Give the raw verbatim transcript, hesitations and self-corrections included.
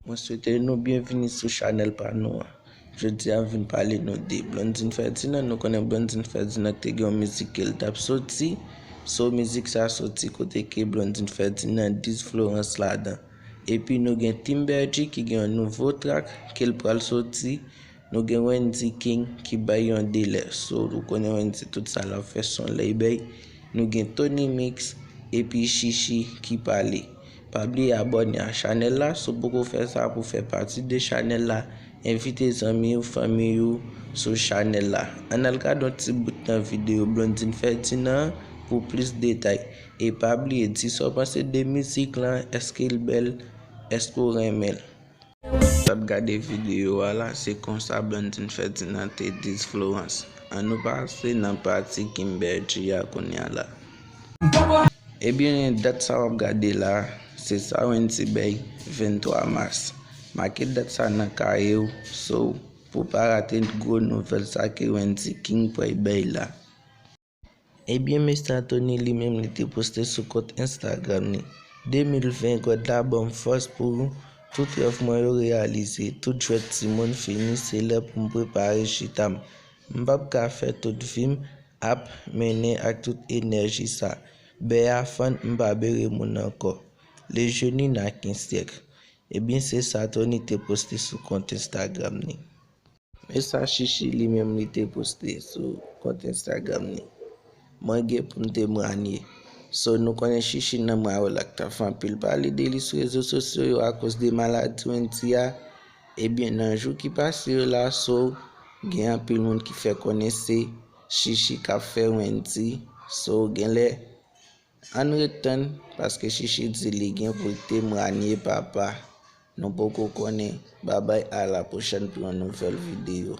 Mwen swete nou byenvini sou chanèl pa nou an. Jodi a m vin pale nou de Blondine Ferdinand. Nou konnen Blondine Ferdinand te gen yon mizik ke l t ap soti. So mizik sa soti kote ke Blondine Ferdinand diss Florence ladan. Epi nou gen Timbergy ki gen yon nouvo track ke l pral soti. Nou gen Wendy King ki bay yon delè. So ou konnen Wendy tout sa l ap fè se yon lè l bay. Nou gen Tony Mix epi Chichi ki pale. Pa bliye abòne a chanèl la, si w poko fè sa pou fè pati de chanèl la, envite zanmi w, fanmi w sou chanèl la. Ann al gade yon ti bout nan videyo Blondine Ferdinand pou plis detay. E pa bliye di sa w panse de mizik lan, èske l bèl, èske w renmen l. N ap gade videyo a la, se konsa Blondine Ferdinand te diss Florence. Ann nou pase nan pati Kimbergy a kounye a la. Ebyen, dat sa w ap gade la, se sa Wendy bay venntwa mas. Make dat sa nan kaye w, so, pou w pa rate gwo nouvèl sa ke Wendy King pral bay la. Ebyen, mesye Tony li menm li te poste sou kont Instagram li. De mil ven, God la ban m fòs pou tout rèv mwen yo reyalize. Tout jwèt timoun fini, se lè pou m prepare chita m. M p ap ka fè tout vi m ap mennen ak tout enèji sa. Bè a fann, m pa bere moun ankò. Le jeûne n'a qu'un siècle. Ebyen, se sa Tony te poste sou kont Instagram li. Men sa Chichi li menm li te poste sou kont Instagram li. Mwen gen pou m temwanye. So nou konnen Chichi nan mwa yo la k t ap fè anpil pale de li sou rezo sosyo yo akoz de maladi Wendy a. Ebyen nan jou ki pase yo la, so gen anpil moun ki fè konnen se Chichi k ap fè Wendy. So genlè ann ret tann, paske Chichi di li gen pou l temwanye papa. Nou poko konnen. Babay, a la pwochèn pou yon nouvèl videyo.